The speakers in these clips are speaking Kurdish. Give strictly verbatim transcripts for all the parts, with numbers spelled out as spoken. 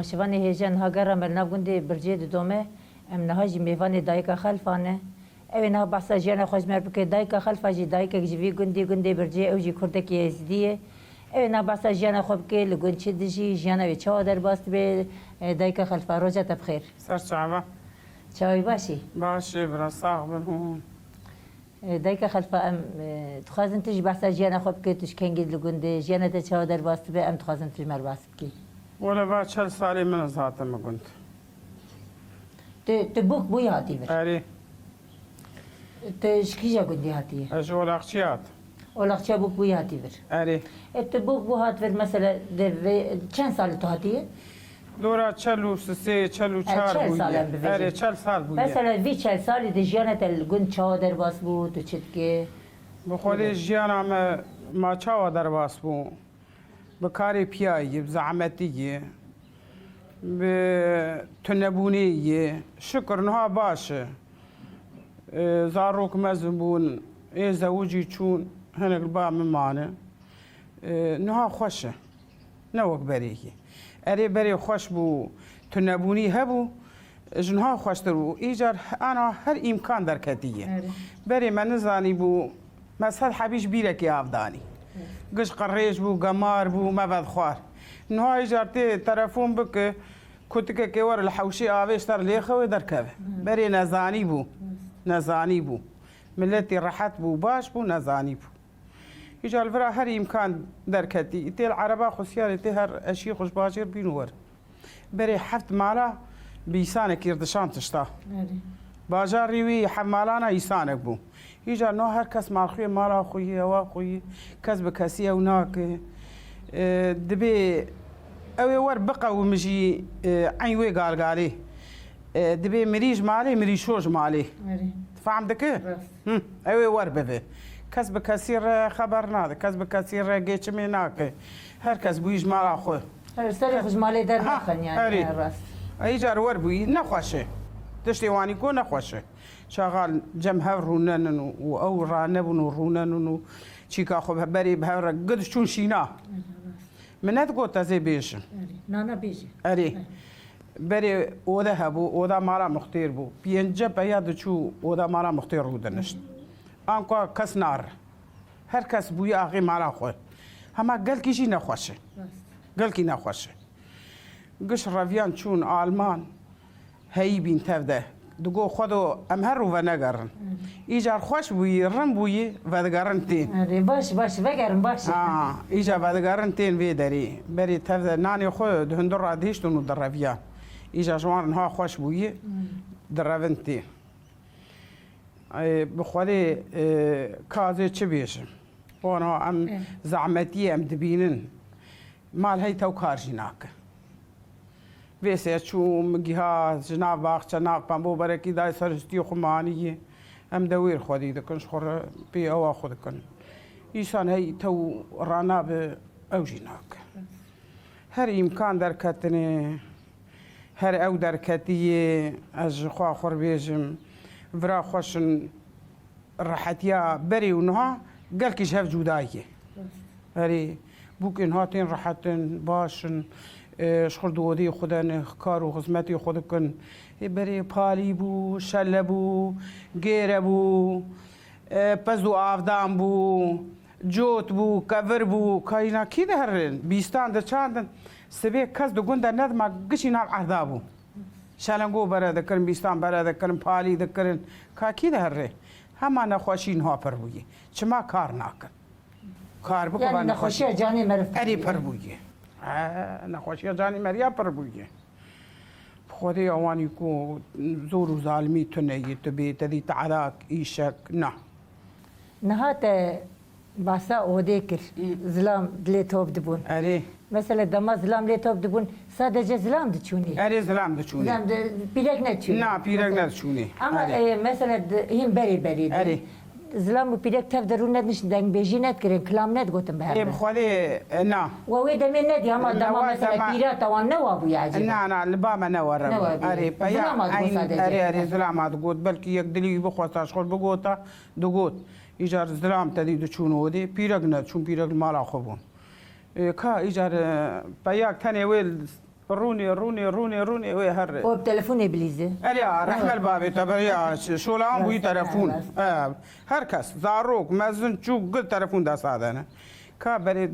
Şivanê hêja niha gera me li nav gundê Bircê didome. Em niha jî mêvanê dayika Xelfa ne. Ew ê niha behsa jiyana xwe ji me re bike. Dayika Xelfa jî dayikek ji vî gundî, gundê Bircê, ew jî kurdekî êzidî ye. Ew ê niha behsa jiyana xwe bike, li gund çi dijî, jiyana wê çawa derbas dibe? E, dayika Xelfa, roja te bi xêr. Ser çava. Çawî baş î? Baş ê, bira, sax bin hûn. E, dayika Xelfa, em, e, dixwazin tu jî behsa jiyana xwe bike, tu ji kengî li gund î, jiyana te çawa derbas dibe, em dixwazin tu ji me re behs bikî. Wele va çel salê min ez hatime gund. Tu, tu bûk bûyî hatî vir? Erê. Tu ji kîja gundî hatî yî? Ez ji Olaqçî hat. Olaqçiya bûk bûyî hatî vir? Erê. E, tu bûk bû hat vir, mesela, de vê, çend salî tu hatî yî? Dora çel û sisê, çel û çar bûye. E, çel sal em bibêjin. Erê, çel sal bûye. Mesela, vî çel salî de jiyana te li gund çawa derbas bû, tu çi dikê? Bi Xwedê jiyana me ma çawa derbas bû? Bi karê piya yî, bi zehmetî yî, bi tunebûnê yî. Şikir niha baş e. E, zarok mezin bûn, ê zewicî çûn, hinek li ba min mane. E, niha xweş e. Ne wek berê yî. Erê, berê xweş bû, tunebûnî hebû, ji niha xweştir bû. Îcar ana her îmkan derketî ye. Erê. Berê me nizanî bû, me sed hebî ji bîrekê av danî. Giş qirêj bû, gemar bû, me vedixwar. Niha îcar tê telefon bike, kutikekê were li hewşê avê ji te re lêxe wê derkeve. Berê nezanî bû. Nezanî bû. Miletî rehet bû, baş bû, nezanî bû. Îcar li vira her îmkan derketî. Tê li ereba xwe siyarê tê her eşî xwe ji bajêr bîn wer. Berê heft mala bi îsanekî dişan tişta. Erê. Bajarî wî heft malana îsanek bû. Îcar no her kes malxuyê mala xwe yî, ewa xwe yî. Kes bi kesî ew nake. E, dibê ew ê wer biqewimijî, e, eyn wê galgalê. E, dibê mirî ji malê, mirîşo ji malê. Erê. Fam dike? Rast. Hı, ew ê wer bibe. Kes bi kesî re xeber nade, kes bi kesî re geçimê nake. Her kes bûyî ji mala xwe. Her serê xwe ji malê dernaxin yani, erê. Rast. Îcar wer bûyî, nexweş e. Tiştê wanî ku nexweş e. Çaxal cem hev rûnenin û, û ew ranebûn û rûnenin û çîka xwe berê bi hev re gidiş çûn şîna. Erê, rast. Min nedigot ez ê bêjim. Erê, nana bêje. Erê. Erê. Berê ode hebû, oda mala muxtêr bû. Piyence peya diçû oda mala muxtêr rûdinişt. Anka kes nare. Her kes bûye axê mala xwe. Hema gelkî jî nexweş e. Rast. Gelkî nexweş e. Giş reviyan çûn Alman, heyî bîn tev de. Digo, Xwedo, em her rû venegerin. Îcar xweş bûyî, rin bûyî, vedigerin tên. Erê, baş, baş, vegerin, baş. Ha, îcar vedigerin tên vê derê. Berê tev de nanê xwe di hundir re dihiştin û direviyan. Îcar ji wan re niha xweş bûyî, direvin tên. Ê, bi Xwedê, ê, ka ez ê çi bêjim? Wana em zehmetiyê em dibînin. Mal hey tew kar jî nake. Vê sê çûm, giha ji nav baxçe, nav pembo berekî dayê ser histiyê xwe maniyê. Em dewêr xwedî dikin, ji xwe re pê ewa xwe dikin. Îsan hey tew ranabe, ew jî nake. Her îmkan derketinê, her ew derketiyê, ez ji xwe xwe re bêjim, vira xweş in. Rehetiya berê û niha gelkî ji hev cuda ye. Erê, bûkên ha tên rehet in, baş in, e, ji xwe di odeyê xwe de ne, kar û xizmetê xwe dikin. Ê berê palî bû, şele bû, gêre bû, e, pez û avdan bû, cot bû, kevir bû, kayîna kî diherin? Bîstan diçandin. Sibê kes di gund de nedima gişî nav erda bû. Şelengo bere dikirin, bîstan bere dikirin, palî dikirin. Ka kî diherê? Hema nexweşî niha pir bûye. Çima kar nakin? Kar bike. Yani ba nexweşiya canê meriv pir bûye. Erê pir bûye. He, nexweşiya canê meriya pir bûye. Bi Xwedê ewanî ku zor û zalimî tune yê tu bê, te dî te'edak, îşek, na. Niha te Bahsa odê kir. Hı. Zilam lê top dibûn. Erê. Mesela dema zilam lê top dibûn, sadece zilam diçûnî. Erê, zilam diçûnî. Zilam di-, pîrek neçûnî. Na, pîrek neçûnî. Ama, erê, e, mesela di-, hîn berê berê de. Erê. Zilam û pîrek tev de rû nediniştin, dengbêjî nedkirin, kilam nedigotin bi hev re. Ê, bi Xwedê, e, na. We wê demê nedî, ama dema mesela pîra te wan ne wa bûye ecêba? Na, na, li ba me ne were bû. Ne were bûye. Erê, peya zilam a digot eyn, sadece. Erê, erê, zilam a digot. Belkî yek dilî wî bixwesta, ji xwe bigota, digot. Îcar zilam te dî diçûn odê, pîrek nediçûn, pîrek li mala xwe bûn. Ê, ka îcar, e, peyak tenê wê li, Rûnê, rûnê, rûnê, rûnê wê her. O bi telefonê bilîze. Erê, ya, rehmel babê te be, ya, ş-, şolawan bûyî telefon. Rast. E, her kes, zarok, mezin, çûk, gil telefon desta de ne. Ka berê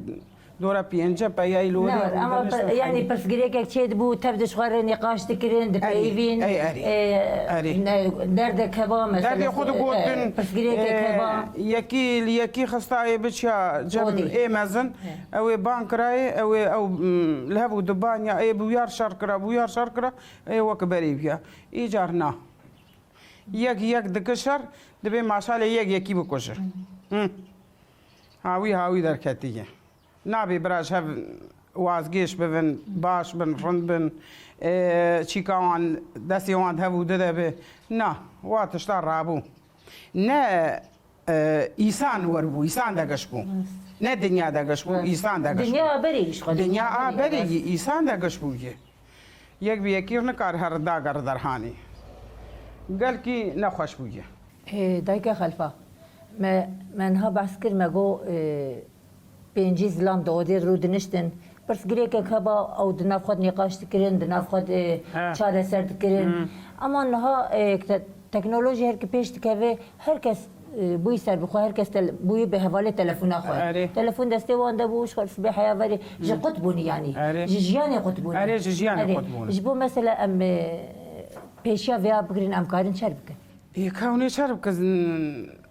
dora piyence peyayî lorê. Ne, ama pe-, yani pirsgirêkek çê dibû, tev dişxwerin, nîqaş dikirin, dipeyivîn. Erê, erê. E, erê. Ne, derdek heba mesela. Derdê xwe digotin. E, pirsgirêkek heba. Yekî li yekî xistayê biçiya cem ê mezin. Ew ê ban kirayê, ew ê ew, mm, li hev û dibanya, ê bûyar şer kira, bûyar şer kira, ê wek berê biya. Îcar na. Yek yek dike şer, dibê maşalê yek yekî bikuje. Hı. Hawî hawî derketiye. Nabê bira ji hev wazgêş bibin, baş bin, rind bin, e, çîka wan, destê wan di hev û di de be. Na, wa tişta rabû. Ne, e, îsan werbû, îsan de giş bû. Rast. Ne dinya de giş bû, rast, îsan de giş bû. Dinya a berê jî xwe. Dinya a berê jî îsan de giş bûye. Yek bi yekî nikar her dagere derhanê. Gelkî nexweş bûye. Ê, dayika Xelfa, me, me niha behs kir, me got, ê, pêncî zilam di odê rû diniştin. Pirsgirêkek heba, ew di nav xwe de nîqaş dikirin, di nav xwe de çareser dikirin. Ama niha, e, te-, teknolojî her ki pêş dikeve, her kes, e, bûyî ser bi xwe, her kes tel-, bûyî bi hevalê telefona xwe. Erê. Telefon destê wan de bû, ji xwe sibê heya verê. Ji qut bûnî yanî. Erê. Ji jiyanê qut bûnî. Erê, ji jiyanê qut bûnî. Ji bo mesela em, e, pêşiya vêya bigirin, em karin çer bikin? Ê, ka hûn ê çer bikin?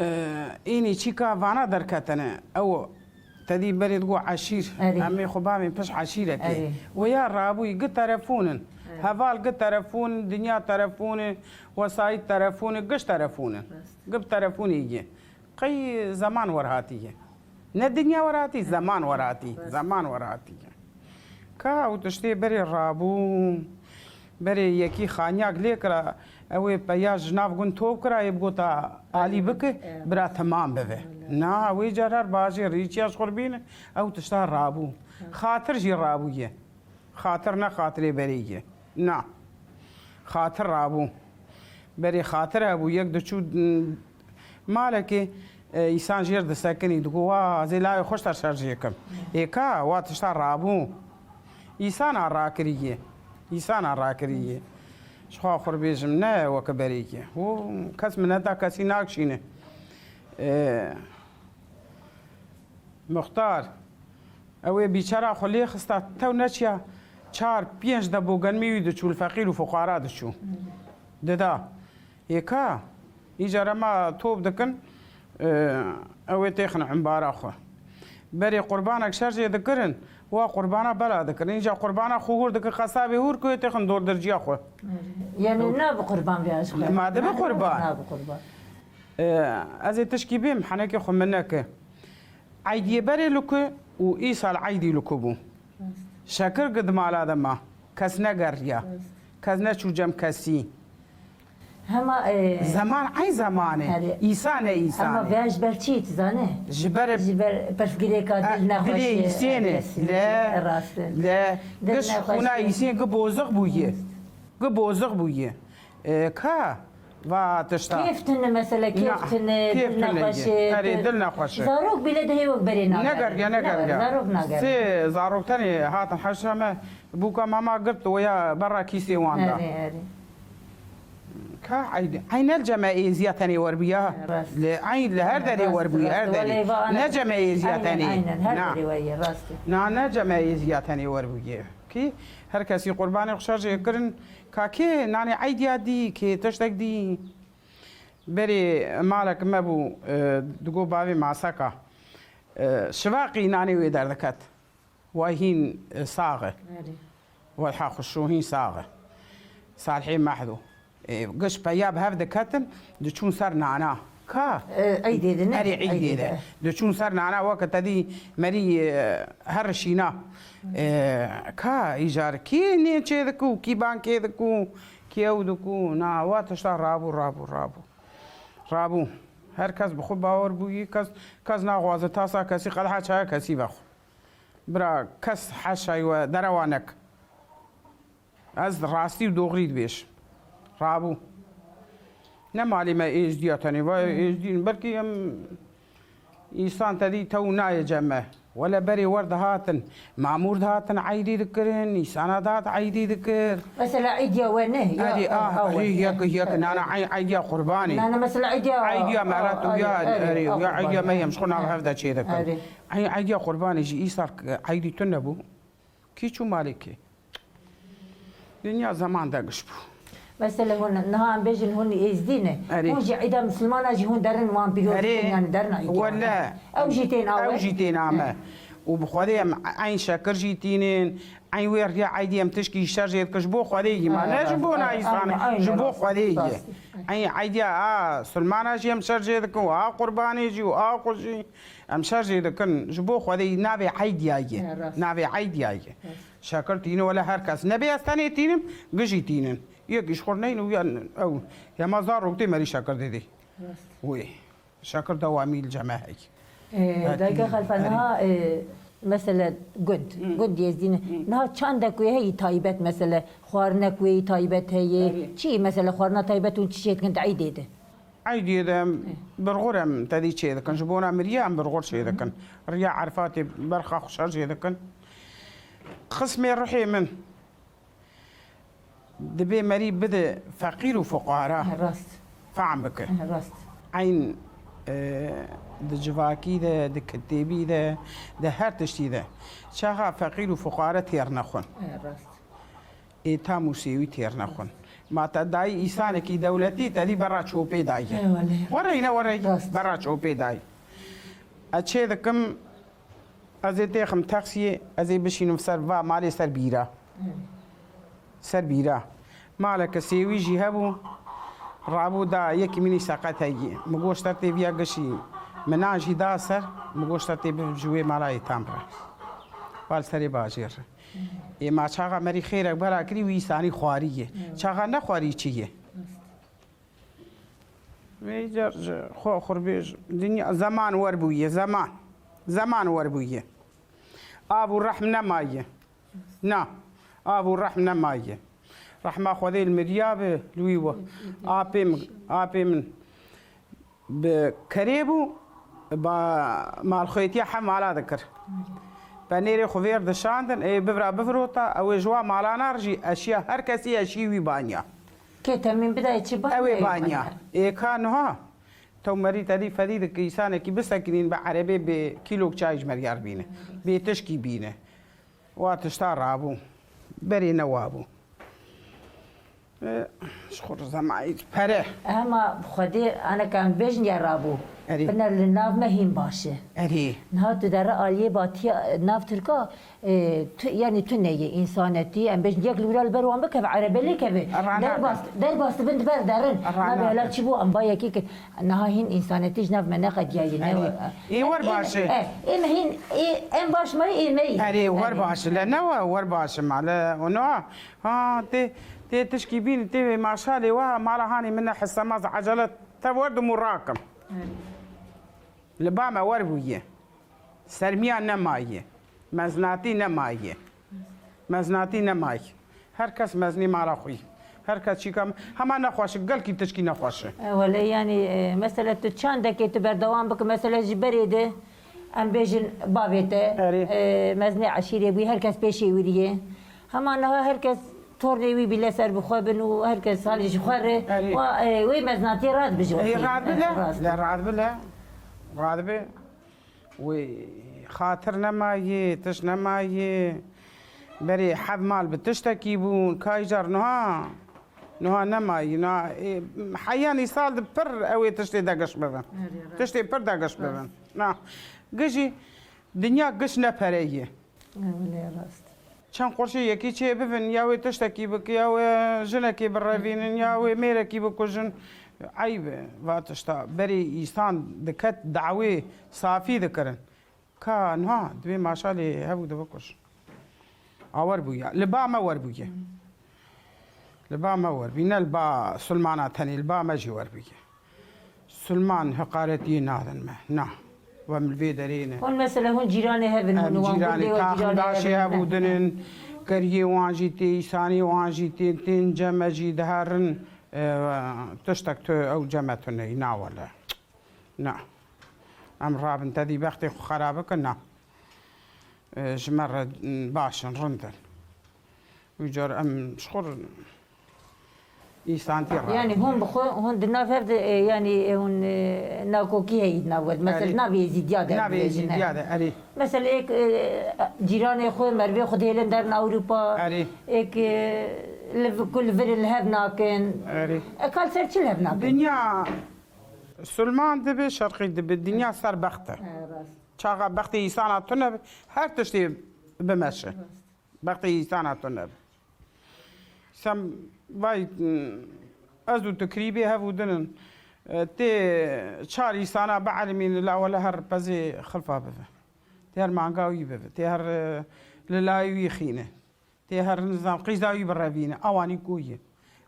E, înî çîka vana derketine. Ew te dî berê digo eşîr. Erê. Em ê xwe bavên piş eşîrekê. Erê. Weya rabûyî gi telefon in. Erê. Heval gi telefon in, dinya telefon e, wesayît telefon e, giş telefon in. Rast. Gi bi telefonê ye. Qey zeman werhatî ye. Ne dinya werhatî, zeman werhatî. Rast. Zeman werhatî ye. Ka ew tiştê berê rabû, berê yekî xanyak lê kira, ew ê peya ji nav gund top kira, ê bigota alî bike, bira temam bibe. Na, wê car her bajêr, îçiya ji xwe bîne, ew tişta rabû. Xatir jî rabûye. Xatir ne xatirê berê ye. Na. Xatir rabû. Berê xatir hebû, yek diçû, m, malekê, e, îsan jêr disekinî, digo, "Wa, ez ê layê xwe ji te şer jêkim." Ê ka, wa tişta rabû. Îsana rakirî ye. Îsana rakirî ye. Ji xwe xwe bêjim, ne weke berê ye. Û kes mineta kesî nakşîne. E, Muxtar, ew ê bîçera xwe lê xista, tew neçiya çar, pênc de bo genmî wî diçû, li feqîr û fuqara diçû. Dida. Ê ka, îcar ema top dikin, e, ew ê têxin embara xwe. Berê qurbanek şer jê dikirin, wa qurbana bela dikirin. Îcar qurbana xwe hûr dikin, qesabê hûr ku ê têxin dordirciya xwe. Yani na bi qurban vêya ji xwe. Ma dibe qurban. Na bi qurban. E, ez ê tişkî bêm, henekê xwe min neke. Eydiyê berê li ku û îsal eydî li ku bû? Rast. Şekir gi di mala de ma. Kes negeriya. Rast. Kes neçû cem kesî. Hema, e, zeman eyn zeman e. Erê. Îsan e îsan e. Hema veya ji ber çi, tu zane? Ji ber, ji ber pirsgirêka dil nexweşî. Dilê îsên e. Le, rast e. Le, dil nexweşî. Giş xûna îsên gi bozix bûye. Rast. Gi bozix bûye. E, ka va tişta. Kêf tune mesela, kêf tune, dil nexweş e. Erê, dil nexweş e. Zarok bile dihê wek berê nagere. Negeriya, negeriya. Zarok nagere. Sê zarok tenê hatin heşa me, bûka mama girt, weya berra kîsê wan da. Erê, erê. Ka eyn, eyn ne cem êziya tenê werbûya. Rast. Li eyn li her derê werbûye, her derê. Ne cem êziya tenê. Aynen, her derê weriye, rast e. Na, ne cem êziya tenê werbûye. Kî her kesî qurbanê xwe şer jê kirin, ka kê nanê eydiya dî, kê tiştek dî. Berê malek me bû, e, digo bavê maseka. E, şivaqî nanê wê derdiket. Way hîn, e, sax e. Erê. Welha xweşû hîn sax e. Salihê Mehdo. E, giş peya bi hev diketin, diçûn ser nana. Ka? E, eydê de ne? Erê, eydê de. Diçûn ser nana, weke te dî merî, e, her şîna. E, ka îcar kî nê çê diku, kî bankê diku, kî ew diku? Na, wa tişta rabû, rabû, rabû. Rabû. Her kes bi xwe bawer bûyî, kes, kes naxwaze tasa kesî, qedeha çaya kesî vexwe. Bira, kes heşayî we derewa nek. Ez rastî û doxrî dibêjim. Rabû. Ne malê me êzdiya tenê, va êzdîn. Belkî em îsan te dî tew nayê cem me. Wele berê wer dihatin, mamûr dihatin eydî dikirin, îsana dihat eydî dikir. Mesela îdiya we ne? Ya, Erê, ah, ew, erê, ew, yek, yek, nana, ey-, eydiya qurbanê. Nana mesela îdiya, Eydiya a, mera tu a, ya, erê, erê, a, ya, qurbanê. Eydiya me yem, ji xwe nav hev de çê dikin. Erê. Ey-, eydiya qurbanê jî îsal, e, eydî tune bû. Kî çû malê kê? Dinya zeman de giş bû. Mesela hûn, niha em bêjin hûn êzdî ne. Erê. Hûn jî îda misilmana jî hûn derin wan pîroz Erê. Dikin, yani derin îdiya. Wele. Ew jî tên awe. Ew jî tên ame. Û bi Xwedê em eyn şekir jî tînin, eyn wê riya eydî em tişkî şer jê dikin, ji bo Xwedê yî ma, ne ji bo nayîsan, ji bo Xwedê yî. Eyn eydiya a silmana jî em şer jê dikin, û a qurbanê jî, û a xwe jî em şer jê dikin, ji bo Xwedê yî navê eydiya yî. Navê eydiya yî. Şekir tînin wele her kes. Nebê ez tenê tînim, gijî tînin. Yekî ji xwe neyin û yan ew. Hema zarok tê merî şekir didê. Wê. Şekir dewamî li cem me heye. Ee, Dayika Xelfa, niha, e, mesela gund, gund yêzdîne. Niha çandek wê heyî taybet, mesela xwarinek wê yî taybet heye. Çi mesela xwarina taybet hûn çi çê dikin di eydê de? Eydê de em birxur em tedî çê dikin. Ji bona miriya em birxur çê dikin. Riya Erfatê berxa xwe şer jê dikin. Qismê ruhê min. Dibê merî bide feqîr û fuqara. Rast. Fehm bike. Rast. Eyn, e, di civakî de, di kitêbî de, di her tiştî de. Çaxa feqîr û fuqara têr nexwin. Rast. Ê tam û sêwî têr nexwin. Ma te dayî îsanekî dewletî, te dî berra çopê daye. Wereyne werey, berra çopê dayî. Ez çê dikim, Ez ê têxim taksiyê, ez ê bişînim ser va malê ser bîra. Ser bîra. Maleke sêwî jî hebû, rabû da yekî min î seqet heyî. Min goşt te tê viya gişî, min nan jî da ser, min goşt te tê bib ji wê mala yê tam re. Wa li serê bajêr re. Ê ma çaxa merî xêrek bela kirî wî îsanî xwarî ye. Çaxa nexwarî çi ye? Vê car ji xwe xurbêj dinya zeman wer bûye, zeman. Zeman wer bûye. Av û rehm nemaye. Na, av û rehm nemaye. Rehma Xwedê li miriya be, li wî we. Apê min, apê min bi kerê bû, ba malxwêtiya hemala dikir. Penêrê xwe vêr dişandin, ê bivra bivirota, ew ê ji wa malana re jî eşiya her kesî eşî wî banya. Kê temîn bidayê çi banya? Ew ê banya. Ê ka niha, tew merî tedî fedî dike, îsanekî bisekinîn bi erebê bê kîlok çay ji meriyar bîne. Bê tişkî bîne. Wa tişta rabû. Berê ne wa bû. E, ji xwe re zemayî pere. Hema Xwedê aneka em bêjin ya rabû. Erê. Biner li nav me hîn baş e. Erê. Niha tu dere aliyê batiya nav Tirka, e, tu, yani tu neyê, însanetî, em bêjin yek li wira li ber wan bikeve, erebe lê keve. Rana Derbas, derbas dibin di ber derin. Rana Nabe hela çi bû, em ba yekî kir. Niha hîn însanetî ji nav me neqediyaye, ne Erê. Ê wer baş e. E, ê me hîn, ê, em baş me, ê me yî. Erê, wer Erê. Baş e. Le ne we, wer baş e male. Ona, ha, tê, tê tişkî bîn, tê maşalê wa, mala hanê min ne hissa ma ecele te werdim û rakim. Li ba me wer bûye. Sermiya nemaye. Meznatî nemaye. Meznatî nemaye. Her kes meznî mala xwe yî. Her kes çîka hema nexweş e, gelkî tişkî nexweş e. E, wele yanî, e, mesela tu çandekê tu berdewam bike, mesela ji berê de em bêjin bavê te, Erê. E, meznê eşîrê bûyî, her kes pêşê wî diyê. Hema niha her kes tornê wî bîle ser bi xwe bin û her kes halê ji xwe re Erê. Wa, e, wê meznatiyê rad bijî. Ê, rad bile. Rast. Le rad bile. Rad be. Wê xatir nemayê, tişt nemayê. Berê hev mal bi tiştekî bûn, kaycar niha, niha nemayî. Na, ê, heyanî sal di pir ew ê tiştê degiş bibin. Erê, rast. Tiştê pir degiş bibin. Rast. Na, gijî dinya giş ne pere ye. Ewle rast. Çend qurşê yekî çê bibin, ya wê tiştekî bike, ya wê jinekê birevînin, ya wê mêrekî bikujin. Eyb e, va tişta. Berê îsan diket dawê safî dikirin. Ka niha divê maşalê hebû dibikujin. A wer bûye. Li ba me wer bûye. Li ba me wer bûye. Ne li ba Sulmana tenê, li ba me jî wer bûye. Silman heqaretiyê nadin me. Na. Ve min li vê derê ne. Hûn mesela hûn cîranê hev in, hûn Em wan cîranê gundê we taxim cîranê daşê hev in, hev ne? Û dinin, keriyê wan jî tê, îsanê wan jî tên, tên cem me jî diherin, e, tiştek tu ew cem me tu neyî, na wele. Na. Em rabin te dî bextê xwe xera bikin, na. e, ji me re, m, baş in, rind in. Wî car em ji xwe re îsantî re. Yani hûn bi xwe, hûn di nav hev de, e, yani, e, hûn, e, nakokî heyî di nav we de. Mesela Erê. Navê Êzîdiya de Navê dibêjin, Êzîdiya he. de, erê. Mesela êk, e, cîranê xwe, mervê xwe dihêlin derin Ewropa. Erê. Êk, e, li vi-, ku li vir li hev nakin. Erê. E, ka li ser çi li hev nakin? Dinya Sulman dibe, şerqî dibe. Dinya ser bext e. He, rast. Çaxa bextê îsana tune be, her tiştê bimeşe. Rast. Bextê îsana tune be. Sem vay, ez û tu kirîbê hev û din in. E, tê çar îsana bielimîne, la wele her pezê xilfa bive. Tê her manga wî bive. Tê her, e, li layê wî xîne. Tê her nizam qîza wî birevîne. Ewanî ku ye.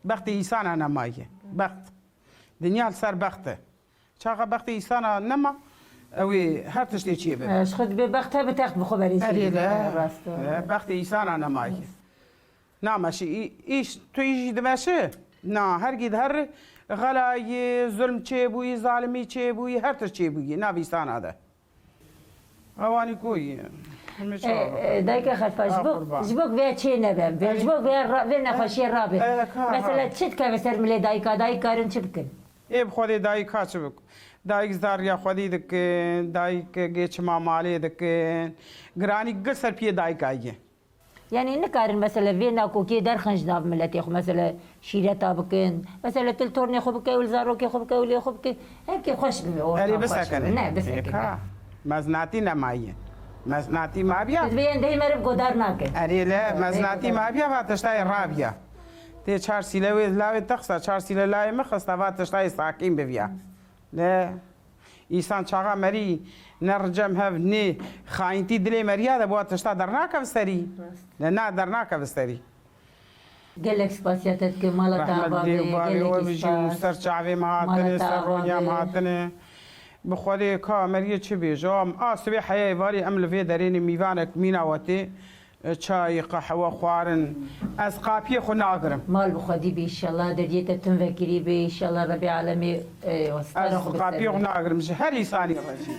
Bextê îsana nemaye. Bext. Dinya li ser bext e. Çaxa bextê îsana nema, ew ê her tiştê çê bibe. E, ji xwe dibê bext hebe text bi xwe berê Erê çêdike. le. E, rast e. E, bextê îsana nemaye. Nameşî, î-, îş, tu îş jî dimeşi? Na, hergî di her xelayî, zulm çêbûyî, zalimî çêbûyî, her tişt çêbûyî, nav îsana de. Ewanî ku yî. Hemî E, çawa e, dayika Xelfa, ji bo, Qurban. ji bo vê çê nebe, vê, ji bo vê ra-, vê nexweşiyê rabe. E, ka, ha. Mesela çi dikeve ser milê dayika, dayik karin çi bikin? Ê bi xwedê dayik ka çi bik? Dayik zariya xwedî dikin, dayik geçima malê dikin. Giranî gil ser piyê dayika ye. Yani nikarin mesela vê nakokiyê derxin ji nav miletê xwe, mesela şîreta bikin, mesela tu li tornê xwe bike û li zarokê xwe bike û lê xwe bike, hevkê xweş bibe orta. Erê xweş bisekene. Ne, bisekene. Êka, meznatî nemaye. Meznatî mabiya. Tu dibê yên dehî meriv godar nake. Erê le, meznatî mabiya va tiştayê rabiya. Tê çar sîle wê lawê te xista, çar sîle lawê min xista, va tiştayê sakîn biviya. Le, îsan çaxa merî ne ricem hev, ne xayintî dilê meriya de, bu tişta dernakeve serî. Rast. Ne, na dernakeve serî. Gelek spasiya te dikim, mala te ava be, gelekî spas. Rehmet bê û bavê we bijî û ser çavê me hatine, ser ronya me hatine. Bi Xwedê ka meriyê çi bêje? A sibê heya êvarî em li vê derê ne mîvanek mîna we tê. Çay, qehwe xwarin. Ez qapiyê xwe nagirim. Mal bi xwedî be, înşallah deriyê te tim vekirî be, înşallah Rebê Alemê, e, stara xwe bi ser be. Ez qapiyê xwe nagirim ji her însanî re jî.